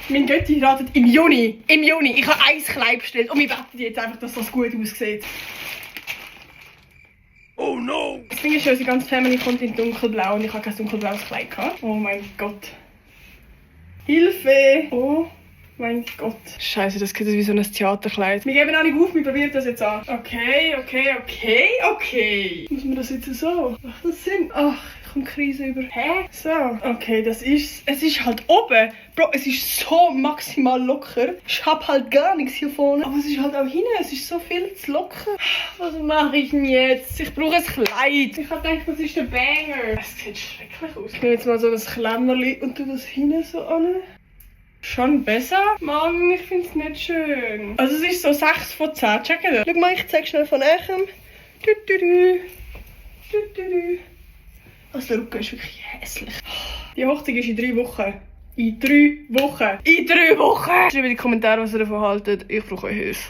Mein Götti heiratet im Juni. Im Juni. Ich habe 1 Kleid bestellt und wir beten jetzt einfach, dass das gut aussieht. Oh no! Das Ding ist, unsere ganze Family kommt in dunkelblau und ich habe kein dunkelblaues Kleid gehabt. Oh mein Gott. Hilfe! Oh mein Gott. Scheiße, das sieht wie so ein Theaterkleid. Wir geben auch nicht auf, wir probieren das jetzt an. Okay. Muss man das jetzt so? Macht das Sinn? Ach, ich komme Krise über. Hä? So. Okay, das ist... Es ist halt oben. Bro, es ist so maximal locker. Ich hab halt gar nichts hier vorne. Aber es ist halt auch hinten. Es ist so viel zu locker. Was mache ich denn jetzt? Ich brauche ein Kleid. Ich hab gedacht, das ist der Banger. Es sieht schrecklich aus. Ich nehme jetzt mal so das Klemmerli und tu das hinten so an. Schon besser? Mann, ich find's nicht schön. Also es ist so 6 von 10. Check it. Schau mal, ich zeig schnell von näherem. Also der Rücken ist wirklich hässlich. Die Hochzeit ist in 3 Wochen. In 3 Wochen! In 3 Wochen! Schreibt in die Kommentare, was ihr davon haltet. Ich brauche euch Hilfe.